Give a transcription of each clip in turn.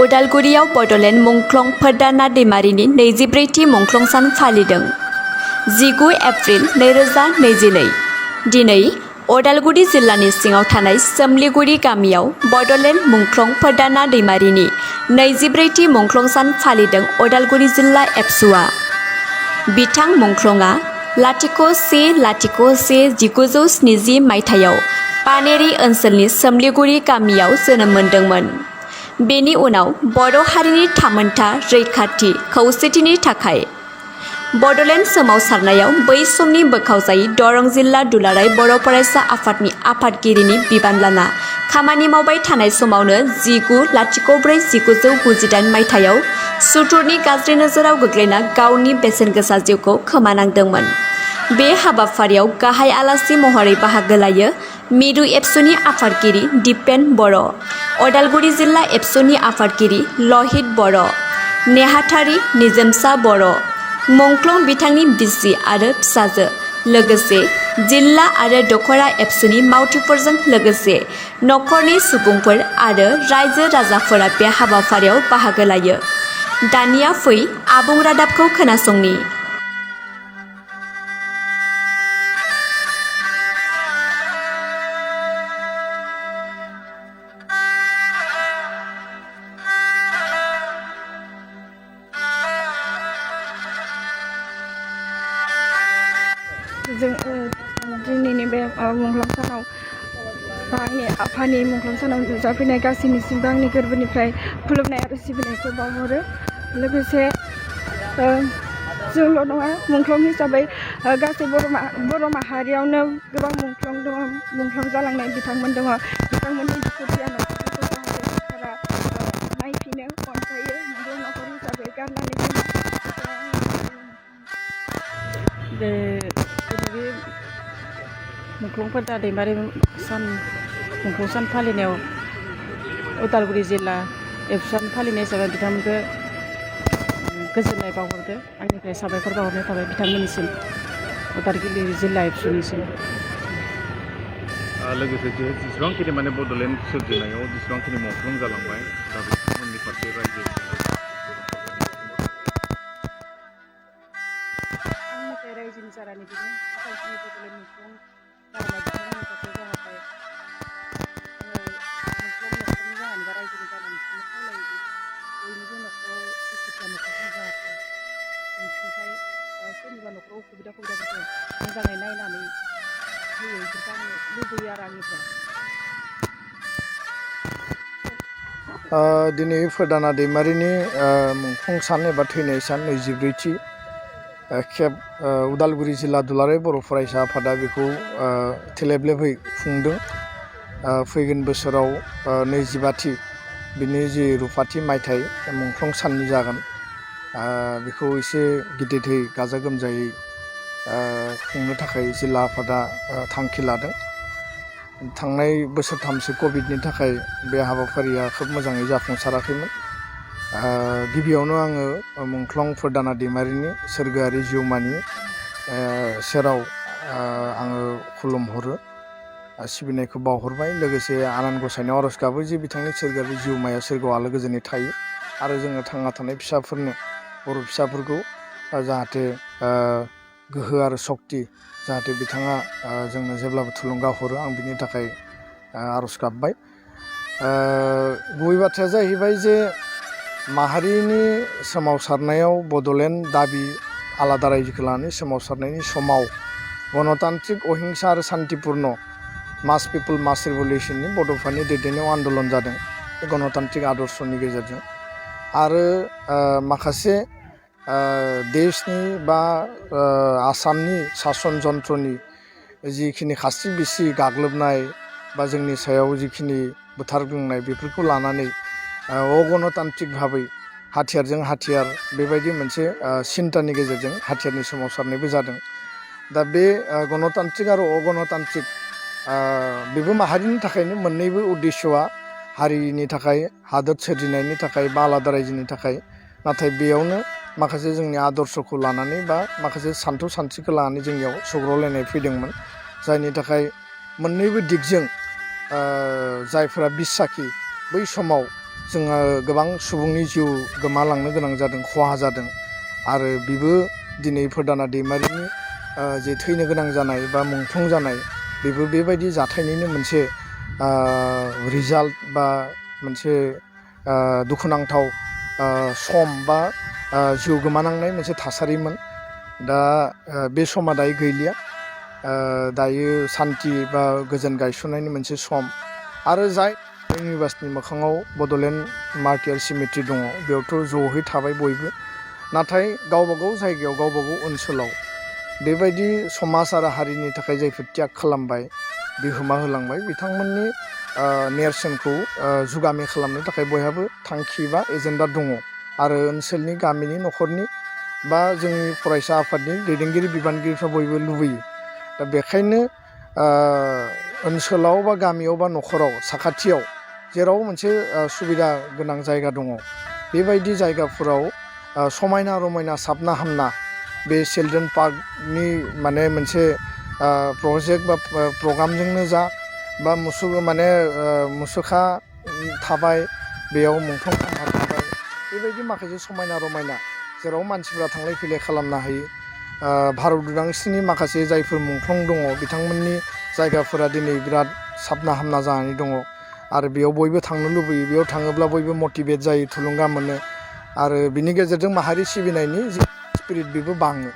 उदालगुरियाव बड'लेण्ड मुंख्लं फोरदाना दैमारिनि 23थि मुंख्लं सान फालिदों। 19 एप्रिल 2022 दिनै उदालगुरि जिल्लानि सिङाव थानाय सोमलिगुरि गामियाव बड'लेण्ड मुंख्लं फोरदाना दैमारिनि 23थि मुंख्लं सान फालिदों उदालगुरि जिल्ला एबसुआ। बिथां मुंख्लंआ 01/01/1970 मायथाइयाव पानेरि ओनसोलनि सोमलिगुरि गामियाव जोनोम मोन्दोंमोन। बेनि उनाव बर' हारिनि थामोनथा रैखाथि खौसेथिनि थाखाय बड'लेण्ड सोमावसारनायाव बै समनि बोखावजायै दरं जिल्ला दुलाराय बर' फरायसा आफादनि आफादगिरिनि बिबान लाना खामानि मावबाय थानाय समावनो 19/04/1998 मायथाइयाव सुथुरनि गाज्रि नोजोराव गोग्लैना गावनि बेसेनगोसा जिउखौ खोमानांदोंमोन। बे हाबाफारियाव गाहाय आलासि महरै बाहागो लायो मिरु एबसुनि आफादगिरि दिपेन बर', उदालगुरि जिल्ला एबसुनि आफादगिरि लहित बर', नेहाथारि निजोमसा बर', मुंख्लं बिथांनि बिसि आरो फिसाजो, लोगोसे जिल्ला आरो दख'रा एबसुनि मावथिफोरजों लोगोसे नखरनि सुबुंफोर आरो रायजो राजाफोरा बे हाबाफारियाव बाहागो लायो। दानिया फै आबुं रादाबखौ खोनासंनि। दिनैनि बे मुंख्लं सानाव आंनि आफानि मुंख्लं सानाव नुजाफैनाय गासैनिसिमबो आंनि गोरबोनिफ्राय खुलुमनाय आरो सिबिनायखौ बावहरो। लोगोसे जोंल' नङा, मुंख्लं हिसाबै गासै बर' माहारियावनो गोबां मुंख्लं दङ, मुंख्लं जालांनाय बिथांमोन दङ। बिथांमोननि दुखुथिया न'खरफोरखौ जाहाथे सरकारा नायफिनो, अनसायो, नंगौ न'खर हिसाबै गारनानै बे मुंख्लं फोरदा दैमारि मुंख्लं सान फालिनायाव उदालगुरि जिल्ला एबसुआनो फालिनाय हिसाबै बिथांमोनखौ गोजोननाय बावहरदो। आंनिफ्राय साबायखर बावहरनाय थाबाय बिथांमोननिसिम, उदालगुरि जिल्ला एबसुनिसिम। लोगोसे जेसेबांखिनि माने बड'लेण्ड सोरजिनायाव जेसेबांखिनि मुंख्लं जालांबाय दा बिथांमोननि फारसे रायजो आंनिफ्राय रायजोनि जारानि बिनो जायखिनि बड'लेण्ड मुंख्लं जालांनाय बिथांमोननि फारसे जाहाथे मुंख्लं न'खरनि जानानै बा रायजोनि जानानै बिसोरनो खावलायोदि बयनिबो न'खराव दुखुथिया न'खरजों जाहाथे अनसुंथाइ सोरनिबा न'खराव उसुबिदाफोरखौ मोजाङै नायनानै होयो, बेफोरखौ आं लुबैयो आरो आंनिफ्राय। दिनै फोरदाना दैमारिनि मुंख्लं सान एबा थैनाय सान 24थि खेब उदालगुरि जिल्ला दुलाराय बर' फरायसा आफादा बेखौ थेलेबलेबै खुंदों। फैगोन बोसोराव 25थि बिनि जि रुफाथि मायथाइ मुंख्लं साननि जागोन, बेखौ एसे गिदिरै गाजा गोमजायै खुंनो थाखाय जिल्ला आफादा थांखि लादों। थांनाय बोसोरथामसो कभिडनि थाखाय बे हाबाफारिया खोब मोजाङै जाफुंसाराखैमोन। गिबियावनो आङो मुंख्लं फोरदाना दैमारिनि सोरगोआरि जिउमानि सेराव आङो खुलुमहरो, सिबिनायखौ बावहरबाय। लोगोसे आनान गसाइनाव आर'ज गाबो जे बिथांनि सोरगोआरि जिउमाया सोरगोआव आलो गोजोनै थायो आरो जोङो थांना थानाय फिसाफोरनो, बर' फिसाफोरखौ जाहाथे गोहो आरो सक्ति जाहाथे बिथाङा जोंनो जेब्लाबो थुलुंगा हरो, आं बिनि थाखाय आर'ज गाबबाय। गुबै बाथ्राया जाहैबाय जे माहारिनि सोमावसारनायाव बड'लेण्ड दाबि आलादा रायजोखौ लानानै सोमावसारनायनि समाव गणतान्त्रिक अहिंसा आरो सान्तिपुर्ण मास पिपोल मास रिभलिउसननि बड'फानि दैदेननायाव आन्दलन जादों बे गणतान्त्रिक आदर्शनि गेजेरजों। आरो माखासे देशनि बा आसामनि सासन जन्त्रनि जिखिनि खास्रि बिसि गाग्लोबनाय बा जोंनि सायाव जिखिनि बुथारग्लुंनाय बेफोरखौ लानानै अगणतान्त्रिक भाबै हाथियारजों हाथियार बेबायदि मोनसे सिन्तानि गेजेरजों हाथियारनि सोमावसारनायबो जादों। दा बे गणतान्त्रिक आरो अगणतान्त्रिक बेबो माहारिनि थाखायनो, मोननैबो उद्देश्यआ हारिनि थाखाय, हादोर सोरजिनायनि थाखाय बा आलादा रायजोनि थाखाय। नाथाय बेयावनो माखासे जोंनि आदर्शखौ लानानै बा माखासे सान्थौ सानस्रिखौ लानानै जोंनियाव सौग्रावलायनाय फैदोंमोन, जायनि थाखाय मोननैबो दिगजों जायफोरा बिसाखि बै समाव जोंहा गोबां सुबुंनि जिउ गोमालांनो गोनां जादों, खहा जादों आरो बेबो दिनै फोरदाना दैमारिनि जे थैनो गोनां जानाय बा मुंख्लं जानाय बेबो बेबायदि जाथायनिनो मोनसे रिजाल्ट बा मोनसे दुखुनांथाव सम बा जिउ गोमानांनाय मोनसे थासारिमोन। दा बे समा दायो गैलिया, दायो सान्थि बा गोजोन गायसननायनि मोनसे सम आरो जाय इउनिभार्सिटिनि मोखाङाव बड'लेण्ड मार्टियार सिमेट्रि दङ बेयावथ' ज'है थाबाय बयबो, नाथाय गावबागाव जायगायाव गावबागाव ओनसोलाव बेबायदि समाज आरो हारिनि थाखाय जायफोर त्याग खालामबाय, बिहोमा होलांबाय, बिथांमोननि नेरसोनखौ जुगामि खालामनो थाखाय बयहाबो थांखि बा एजेन्डा दङ आरो ओनसोलनि गामिनि न'खरनि बा जोंनि फरायसा आफादनि दैदेनगिरि बिबानगिरिफ्रा बयबो लुबैयो। दा बेखायनो ओनसोलाव बा गामियाव बा न'खराव साखाथियाव जेराव मोनसे सुबिदा गोनां जायगा दङ बेबायदि जायगाफोराव समायना रमायना साबना हामना बे चिलड्रेन पार्कनि माने मोनसे प्रजेक्ट बा प्रग्रामजोंनो जा बा मुसुखा थाबाय, बेयाव मुंख्लं थाबाय, बेबायदि माखासे समायना रमायना जेराव मानसिफ्रा थांलाय फैलाय खालामनो हायो। भारत उदांस्रिनि माखासे जायफोर मुंख्लं दङ बिथांमोननि जायगाफोरा दिनै बिराद साबना हामना जानानै दङ आरो बेयाव बयबो थांनो लुबैयो। बेयाव थाङोब्ला बयबो मटिभेट जायो, थुलुंगा मोनो आरो बिनि गेजेरजों माहारि सिबिनायनि जि स्पिरिट बेबो बाङो।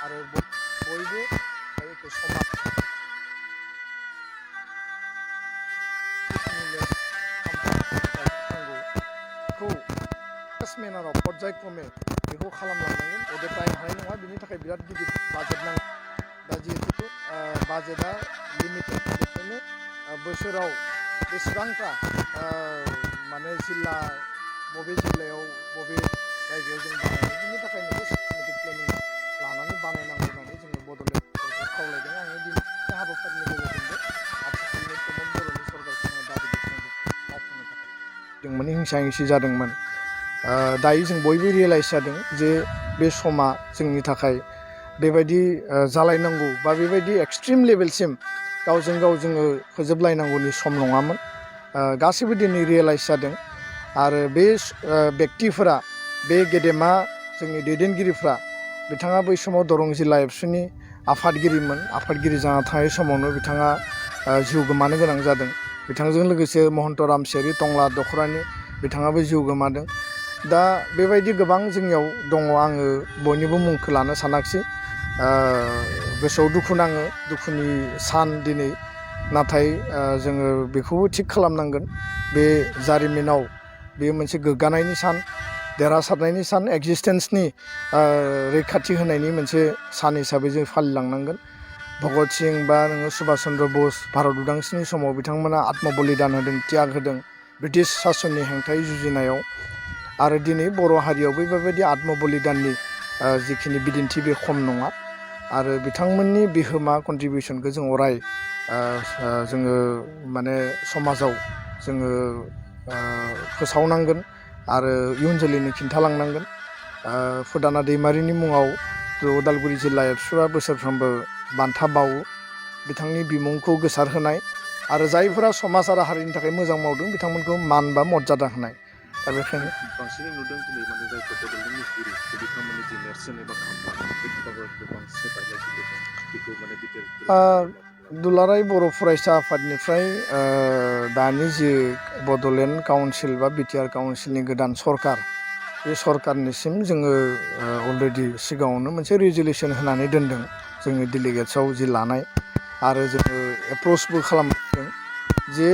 आरो बयबो समाज मेनाराव पर्यायक्रमे बेखौ खालामलांनांगोन। अदे टाइम हानाय नङा, बिनि थाखाय बिराद गिदिर बाजेट नांगौ। दा जिहेतु बाजेटआ लिमिटेड, बेखायनो बोसोराव बेसेबांथा माने जिल्ला, बबे जिल्लायाव बबे जायगायाव जों बानायनो, बिनि थाखाय मोनसे सिस्टेमेटिक प्लेनिं लानानै बानायनांगौ होननानै जोङो बड'लेण्डखौ खावलायदों। आङो दिनै हाबाफारिनि गेजेरजोंबो आथिखालनि गोबां बर'नि सरकारखौ आङो दाबि दैखांदों मावफुंनो थाखाय। जोंमोन हिंसा हिंसि जादोंमोन, दायो जों बयबो रियेलाइज जादों जे बे समा जोंनि थाखाय बेबायदि जालायनांगौ बा बेबायदि एक्सट्रिम लेभेलसिम गावजों गाव जोङो फोजोबलायनांगौनि सम नङामोन। गासैबो दिनै रियेलाइज जादों आरो बे बेक्तिफोरा, बे गेदेमा जोंनि दैदेनगिरिफ्रा, बिथाङा बै समाव दरं जिल्ला एबसुनि आफादगिरिमोन। आफादगिरि जाना थानाय समावनो बिथाङा जिउ गोमानो गोनां जादों। बिथांजों लोगोसे महन्त रामसियारि टंला दख'रानि बिथाङाबो जिउ गोमादों। दा बेबायदि गोबां जोंनियाव दङ, आङो बयनिबो मुंखौ लानो सानाखिसै। गोसोआव दुखु नाङो, दुखुनि सान दिनै, नाथाय जोङो बेखौबो थिग खालामनांगोन। बे जारिमिनाव बेयो मोनसे गोग्गानायनि सान, देरहासारनायनि सान, एक्जिस्टेन्सनि रैखाथि होनायनि मोनसे सान हिसाबै जों फालिलांनांगोन। भगत सिं बा नोङो सुभाष चन्द्र बस, भारत उदांस्रिनि समाव बिथांमोना आत्म बलिदान होदों, त्याग होदों ब्रिटिश सासननि हेंथायै जुजिनायाव। आरो दिनै बर' हारियावबो बेबायदि आत्म बलिदाननि जिखिनि बिदिन्थि बे खम नङा आरो बिथांमोननि बिहोमा कन्ट्रिबिउसनखौ जों अराय जोङो माने समाजाव जोङो फोसावनांगोन आरो इयुन जोलैनो खिन्थालांनांगोन। फोरदाना दैमारिनि मुङाव उदालगुरि जिल्ला एबसुआ बोसोरफ्रोमबो बान्था बावो, बिथांनि बिमुंखौ गोसारहोनाय आरो जायफोरा समाज आरो हारिनि थाखाय मोजां मावदों बिथांमोनखौ मान बा मर्यादा होनाय। दा बेखायनो बांसिनै नुदों दिनै माने जायफोर बड'लेण्ड लिरगिरि बिथांमोननि जि नेरसोन एबा खाम्फा, बे खाम्फाफोरखौ बांसिनै बायलाय बेखौ माने बिटिआर दुलाराय बर' फरायसा आफादनिफ्राय दानि जि बड'लेण्ड काउन्सिल बा बिटिआर काउन्सिलनि गोदान सरकार, बे सरकारनिसिम जोङो अलरेडि सिगाङावनो मोनसे रिजुलेसन होनानै दोनदों जोंनि डेलिगेट्सआव जि लानाय, आरो जोङो एप्रचबो खालामदों जे